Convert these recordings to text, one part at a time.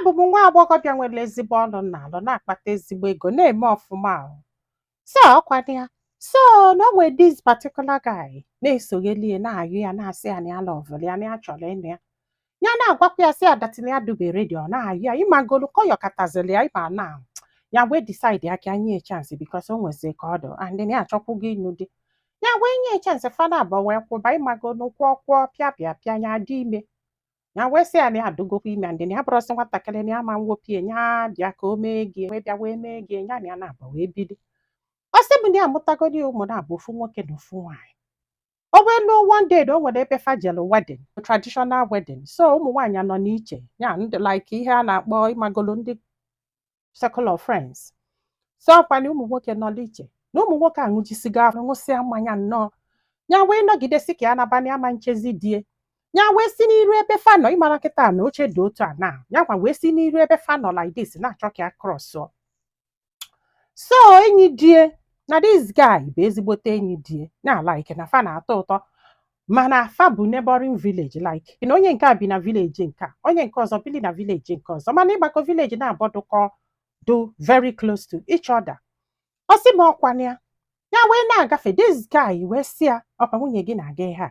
Abụ m nwa agbọghọbịa nwere ezigbo ọrụ m na-alụ, na-akpata ezigbo ego, na-eme ọfụma ahụ. So ọkwana ya, so na o nwere this particular guy na-esogheli ya, na-ayụ ya, na-asị ya na ya loveụrụ ya, na ya chọrọ ịnụ ya. Ya na-agwakwa ya sị ya that na ya dube ready. Ọ na-ayụ ya, ịmagolu kọyọkatazịrị ya, ịma na ya wee decide ya ka ya nye chance, because o nwezi ka ọ dị and na ya achọkwugo ịnụ di. Ya wee nye chance, fada abụọ wee kwụba, ịmagolu kwụọ kwụọ, pịa pịa pịa, ya dị ime. Ya wee sị ya na ya adụgokwa ime and na ya bụrụsị nwatakịrị na ya ma nwopie ya bịa ka o mee gị, wee bịa wee mee gị. Ya na ya na-abụ wee bido. Ọ sị m na ya amụtagodi ụmụ na-abụ, ofu nwoke na ofu nwaanyị. O wee luo one day na o nwere ebe fa jelu wedding, traditional wedding. So ụmụ nwaanyị nọ n'iche ya, ndị like ihe a na-akpọ, ịmagolo, ndị circle of friends. So ọkwana ụmụ nwoke nọ n'iche, na ụmụ nwoke aṅụjisigo ahụ, ṅụsịa mmanya nnọọ. Ya wee nọgidesi ka ya naba na ya ma nchezi die. Ya wee si n'iru ebe fa nọ, ịmara kịta na oche dị otu a na ya gwa, wee si n'iru ebe fa nọ like this, na-achọ ka ya crossụọ. So enyi die na this guy bụ ezigbote enyi die na like na fa na-atọ ụtọ, mana fa bụ neighboring village, like na onye nke a bi na village nke a, onye nke ọzọ bili na village nke ọzọ, mana ịgbakọ village na-abọdụkọ do very close to each other. Ọ sị m ọkwana ya, ya wee na-agafe, this guy wee sị ya, "Ọkwa nwunye gị na-aga ihe a?"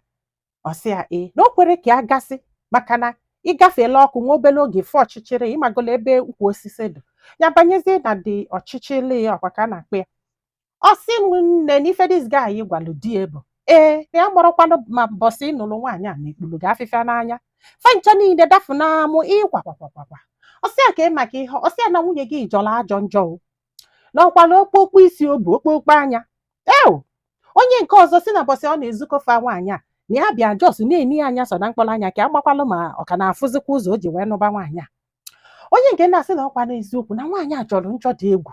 Ọ sị ya ee, na o kwere ka ya gasị, maka na ịgafeela ọkụ nwa obere oge fụ ọchịchịrị, ịmagolo ebe ukwu osisi dị. Ya banyezie na dị ọchịchịrị, ọkwa ka a na-akpọ ya. Ọ sị m nne, na ife this guy gwalụ di ya bụ ee, na ya gbọrọkwanụ ma mbọsị ịnụrụ nwaanyị a na ekpulu gị afịfịa n'anya. Fancha niile dafu n'amụ ịkwakwakwakwa. Ọ sị ya ka ị maka ihe ọ sị ya na nwunye gị jọrọ ajọ njọ o, na ọkwala okpokpo isi, o bụ okpokpo anya eo. Onye nke ọzọ si na bọsị ọ na-ezukọfa nwaanyị a, na ya bịa just na-eni ya anya, so na mkpọrọ anya ka agbakwalụ ma ọ ka na-afụzikwa ụzọ o ji wee nụba nwaanyị a. Onye nke na-asị na ọkwa n'eziokwu na nwaanyị a jọrọ njọ dị egwu.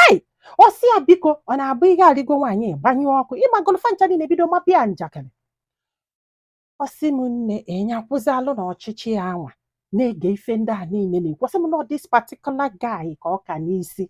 Ei, ọ sị ya biko, ọ na-abụ ihe arịgo nwaanyị gbanyụọ ọkụ, ịmagolo fancha niile bido mapịa njakịrị. Ọ sị m nne, enya kwụzalụ na ọchịchị ya anwa na-ege ife ndị a niile na-ekwu. Ọ sị m na this particular guy ka ọ ka n'isi.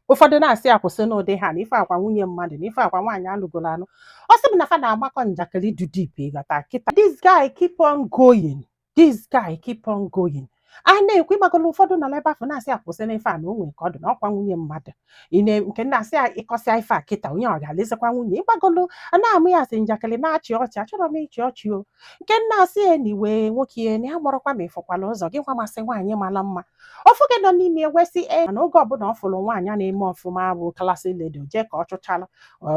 Ụfọdụ na-asị ya kwụsị n'ụdị ha na ife akwa nwunye mmadụ, na ife akwa nwaanyị alụgoro anụ. Ọ sị m na fa na-agbakọ njakịrị dị deep. Ịghọta kịta, this guy keep on going, this guy keep on going. A na-ekwu, ịgbagolo, ụfọdụ nọ n'ebe afọ na-asị ya kwụsị n'ife a, na o nwere ka ọ dị na ọkwa nwunye mmadụ. Ị na nke na-asị ya ịkọsịa ife a kịta, onye ọ ga-alezikwa nwunye? Ịgbagolo, a na-amụ ya asị njakịrị, na-achị ọchị. Achọrọ m ịchị ọchị o. Nke nna asị ya na iwe nwoke ya na ya gbọrọkwa ma ịfụkwala ụzọ gị nwa masị nwaanyị mara mma ofu gị nọ n'ime ewesị e, mana oge ọbụla ọ fụrụ nwaanyị a na-eme ọfụma bụ classy lady, o jee ka ọ chụchala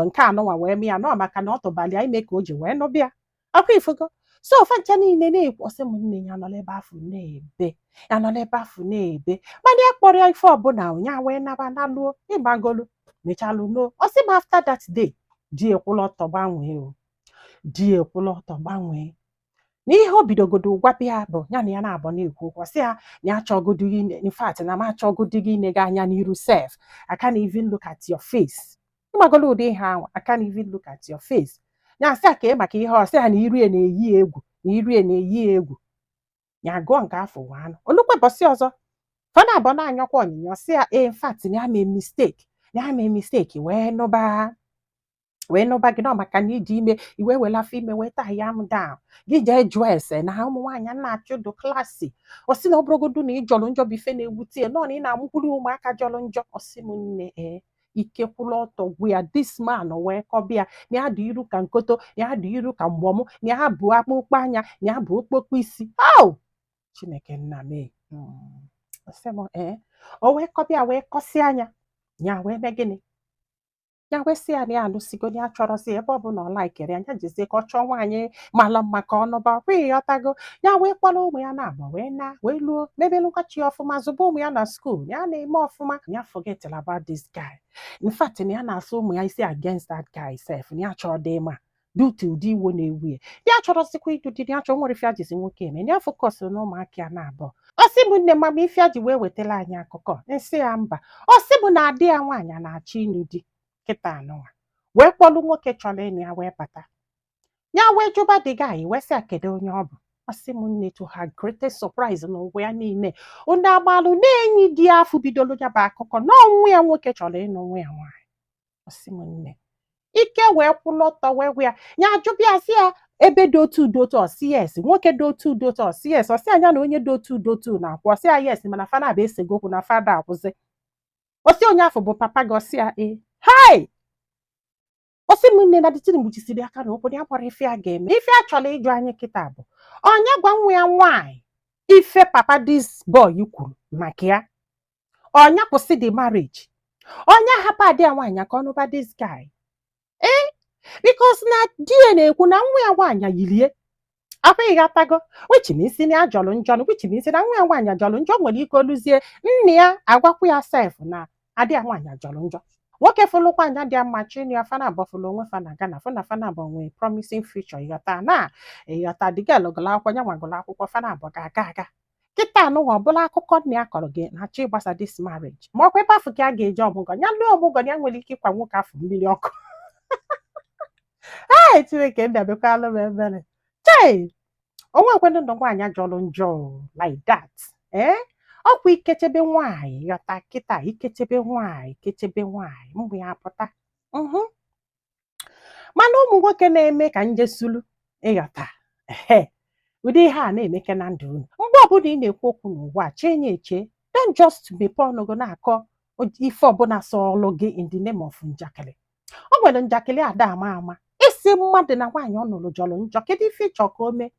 nke anụnwa wee mee ya nọ, maka na ọ tụbalị ya ime ka o ji wee nụbịa ọkwa ifugo. So ofe ncha niile na-ekwu. Ọsị m nne, ya nọ n'ebe afọ na-ebe, ya nọ n'ebe afọ na-ebe, mana ya kpọrọ ya ife ọbụla ya wee naba naluo, ịgbagolu mechalụ no. Ọsị m after that day, di ekwụla ọtọ gbanwee o, di ekwụla ọtọ gbanwee. N'ihe o bidogodo gwapịa bụ ya na ya na-abụ na-ekwu okwu, ọsị ya na ya achọgodo gị, in fact na m achọgodo gị ine gị anya n'iru sef. "I can't even look at your face." Ịgbagolo ụdị ihe ahụ, "I can't even look at your face." Ya asị ya ka ị maka ihe ọ sị ya na iru ya na-eyi egwu, na iru ya na-eyi egwu. Ya gụọ nke afọ wanụ olukwe bọsị ọzọ, fana abụọ na-anyọkwa onyinyo, sị ya ee, in fact na ya mee mistake, na ya mee mistake wee nụba, wee nụba gị nọ, maka na ịdị ime iwe were afọ ime wee taa ya m down gị jee jụọ ese na ụmụ nwaanyị na-achụdo classy. Ọ sị na ọ bụrụgodu na ị jọrọ njọ bụ ife na-ewute ya nọ na ị na-amụkwuru ụmụaka jọrọ njọ. Ọ sị m nne, ee, ike kwụrụ ọtọ gwụ ya. This man wee kọbịa na ya dị iru ka nkoto, na ya dị iru ka mgbọmụ, na ya bụ akpụkpọ anya, na ya bụ okpokpo isi. Oh, Chineke nna m e. Ọ sị m ee, o wee kọbịa, wee kọsịa anya ya, wee mee gịnị? Ya wee sị ya na ya alụsigo, na ya chọrọzi, ebe ọ bụ na ọ likere ya, ya jezie ka ọ chọọ nwaanyị mara mma ka ọ nụba kwa. Ịghọtago? Ya wee kpọrọ ụmụ ya na-abụ wee na wee luo mebelụkwachi ọfụma, zụba ụmụ ya na school, ya na-eme ọfụma. Ya forget about this guy. In fact, na ya na-asụ ụmụ ya isi against that guy sef, na ya chọrọ dị ma due to ụdị iwo na-ewu ya. Ya chọrọzikwa ịdụ di, ya chọrọ nwere ife ya jizi nwoke eme, ya focus na ụmụaka ya na-abụọ. Ọ sị m nne, mama, ife ya ji wee wetara anyị akụkọ? Nsị ya mba. Ọ sị m na adị ya nwaanyị na-achọ ịnụ di kịta anụnwa, wee kpọlụ nwoke chọrọ ịnụ ya wee bata. Ya wee jụba the guy, wee sị ya kedu onye ọ bụ. Ọ sị m nne, to her greatest surprise n'ụwa ya niile, unu agbalụ na-enyi di ya afọ bidolu ya bụ akụkọ na ọnwụ ya nwoke chọrọ ịnụ nwa ya nwaanyị. Ọ sị m nne, ike wee kwụlụ ọtọ wee gwa ya, ya ajụbịa sị ya Ebe dị otu dị otu. Ọsị yes. Nwoke dị otu dị otu. Ọsị yes. Ọsị anya na onye dị otu dị otu na-akwụ. Ọsị ya yes, mana fada bụ esego okwu na fada akwụzi. Ọsị onye afọ bụ papa gị? Ọsị ya ee. Hai, ọsị m nne na dịtịrị mgbuchisiri aka na ụkwụ ya gbara. Ife a ga-eme, ife a chọrọ ịjụ anyị kịta bụ, onye gwa nwa ya nwaanyị ife papa this boy kwuru maka ya? Ọnya kwụsị the marriage? Onye hapụ adị ya nwaanyị ka ọ nụba this guy? Ee, because na di ya na-ekwu na nwa ya nwaanyị yirie afọ, ịghọtago? Which means na ya jọrọ njọ, which means na nwa ya nwaanyị jọrọ njọ. Nwere ike oluzie nne ya agwakwa ya sef na adị ya nwaanyị jọrọ njọ. Nwoke fụlụkwa anya dị mma chinu ya, fana abụọ fụlụ onwe fa na Ghana, fụ na fana abụọ nwee promising future, ịghọta? Na ịghọta, the girl gụrụ akwụkwọ, ya nwa gụrụ akwụkwọ, fana abụọ ga-aga aga. Kịta anụnwa ọbụla akụkọ nna ya kọrọ gị na-achọ ịgbasa this marriage, ma ọkwa ebe afọ ka a ga-eje ọmụgwọ ya lụọ ọmụgwọ na ya nwere ike ịkwa nwoke afọ mmiri ọkụ. Ee, Chineke ndabekwalụ m ebere. Chei, onwe ekwenụ ndụ nwaanyị jọrọ njọ like that. Ee, ọkwa ikechebe nwaanyị, ghọta kịta, ikechebe nwaanyị, ikechebe nwaanyị mgbe ya pụta. Mana ụmụ nwoke na-eme ka njesulu, ịghọta? Ehe, ụdị ihe a na-emeke na ndụ unu. Mgbe ọbụla ị na-ekwu okwu n'ụwa a, chee ya eche. Don't just mepee ọnụ gị na-akọ ife ọbụla sọọlụ gị in the name of njakịrị. O nwere njakịrị ada ama ama isi mmadụ na nwaanyị ọ nụrụ jọrọ njọ. Kedu ife ịchọ ka o mee?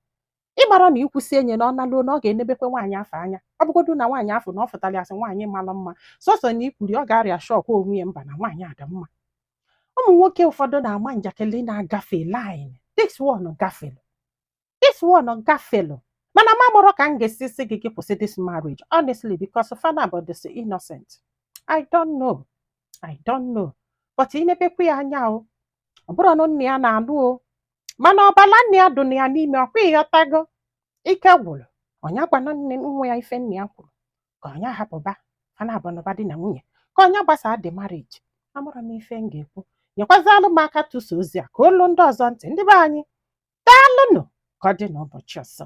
Ịmara na ikwụsị enye na ọ naluo na ọ ga-enebekwe nwaanyị afọ anya. Ọ bụgodu na nwaanyị afọ na ọ fụtara asị nwaanyị mara mma, sọsọ na ikwuri, ọ ga-arịa shock onwe ya. Mba, na nwaanyị a dị mma. Ụmụ nwoke ụfọdụ na-ama njakịrị na-agafe line. This one gafelu, this one gafelu. Mana ma mụrụ ka m ga-esi sị gị, gị kwụsị this marriage, honestly, because fana bụ this innocent. I don't know, I don't know, but ị nepekwa ya anya o, ọ bụrụ na nna ya na-alụ o, mana ọbala nna ya dụ na ya n'ime ọkwa, ịghọtago? Ike gwụrụ ọnya gwana nne nwa ya ife nna ya kwuru, ka ọnya hapụba fana abụnụba di na nwunye, ka ọnya gbasaa the marriage. Amụrụ m ife m ga-ekwu. Nyekwazalụ m aka tụsa ozi a ka olu ndị ọzọ ntị. Ndị be anyị, daalụnụ. Ka ọ dị n'ụbọchị ọzọ.